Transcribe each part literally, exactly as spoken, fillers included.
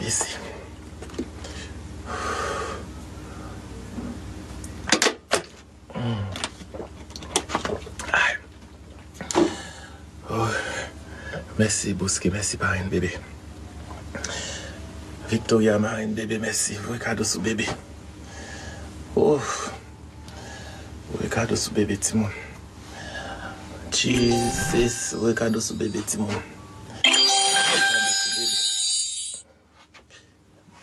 Isi. Mm. Ay. Oh. Mèsi, Bouski. Mèsi, parenn bebe. Victoria, marenn bebe, mèsi. Voye kado sou bebe. Oh. Voye kado sou bebe, timoun. Jesus, voye kado sou bebe, timoun. Voye kado sou bebe.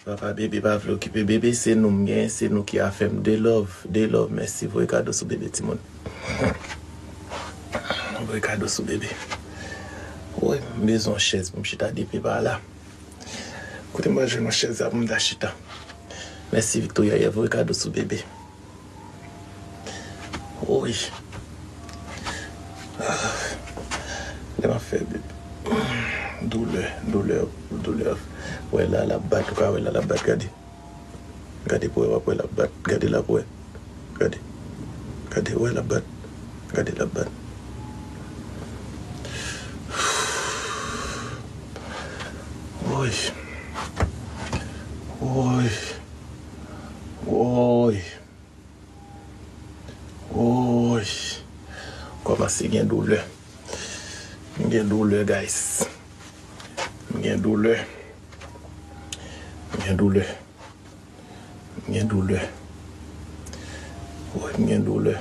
Papa bebe pa vle okipe bebe, se nou m gen, se nou ki afè m. De love, de love, mèsi. Voye kado sou bebe, timoun. Voye kado sou bebe. Woy, m bezwen yon chèz pou m chita depi pa la. Kote m pral jwenn yon chèz la pou m ta chita? Mèsi, Victoria, yè voye kado sou bebe. Woy. Ah. Lè m ap fè bebe. Doulè, doulè, doulè. Wè la, l ap bat, ou ka wè la, l ap bat, gade. Gade pou wè, w ap wè l ap bat. Gade la pou wè. Gade. Gade, wè l ap bat. Gade l ap bat. Woy. Woy. Woy. Woy. Kòmanse gen doulè. M gen doulè, guys. M gen doulè. M gen doulè. M gen doulè. Woy, m gen doulè.